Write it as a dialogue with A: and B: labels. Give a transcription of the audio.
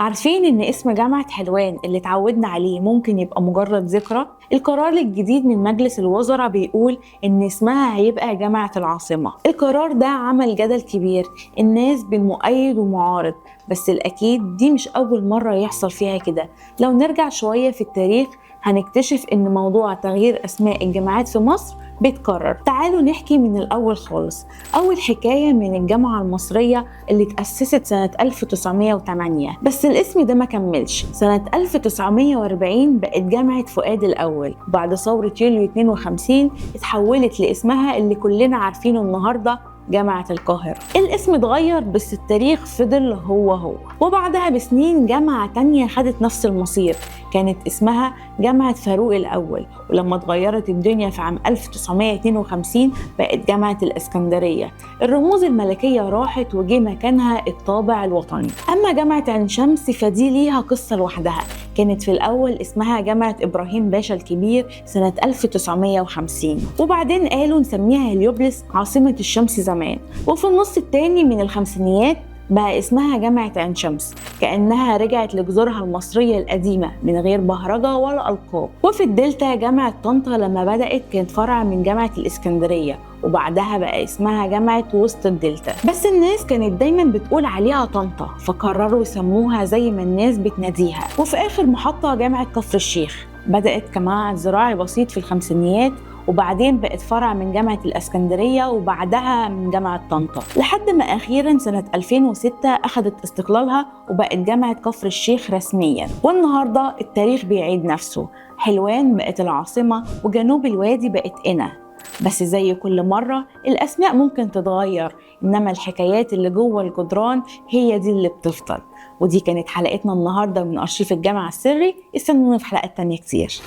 A: عارفين إن اسم جامعة حلوان اللي اتعودنا عليه ممكن يبقى مجرد ذكرى؟ القرار الجديد من مجلس الوزراء بيقول إن اسمها هيبقى جامعة العاصمة. القرار ده عمل جدل كبير، الناس بين مؤيد ومعارض، بس الأكيد دي مش أول مرة يحصل فيها كده. لو نرجع شوية في التاريخ هنكتشف إن موضوع تغيير أسماء الجامعات في مصر بيتكرر. تعالوا نحكي من الأول خالص. أول حكاية من الجامعة المصرية اللي اتأسست سنة 1908، بس الاسم ده ما كملش. سنة 1940 بقت جامعة فؤاد الأول، وبعد ثورة يوليو 52 اتحولت لاسمها اللي كلنا عارفينه النهاردة، جامعة القاهرة. الاسم اتغير بس التاريخ فضل هو هو. وبعدها بسنين جامعة تانية خدت نفس المصير، كانت اسمها جامعة فاروق الأول، ولما اتغيرت الدنيا في عام 1952 بقت جامعة الإسكندرية. الرموز الملكية راحت وجه مكانها الطابع الوطني. أما جامعة عين شمس فدي ليها قصة لوحدها، كانت في الأول اسمها جامعة إبراهيم باشا الكبير سنة 1950، وبعدين قالوا نسميها هليوبلس عاصمة الشمس زمان. وفي النص التاني من الخمسينيات بقى اسمها جامعة عين شمس، كأنها رجعت لجذورها المصرية القديمة من غير بهرجة ولا ألقاب. وفي الدلتا جامعة طنطا لما بدأت كانت فرع من جامعة الإسكندرية، وبعدها بقى اسمها جامعة وسط الدلتا، بس الناس كانت دايما بتقول عليها طنطا فقرروا يسموها زي ما الناس بتناديها. وفي آخر محطة جامعة كفر الشيخ بدأت كمعهد زراعي بسيط في الخمسينيات، وبعدين بقت فرع من جامعة الإسكندرية وبعدها من جامعة طنطا، لحد ما أخيرا سنة 2006 أخذت استقلالها وبقت جامعة كفر الشيخ رسميا. والنهاردة التاريخ بيعيد نفسه، حلوان بقت العاصمة وجنوب الوادي بقت قنا. بس زي كل مرة الأسماء ممكن تتغير، إنما الحكايات اللي جوه الجدران هي دي اللي بتفضل. ودي كانت حلقتنا النهاردة من أرشيف الجامعة السري. استنونا في حلقات تانية كتير.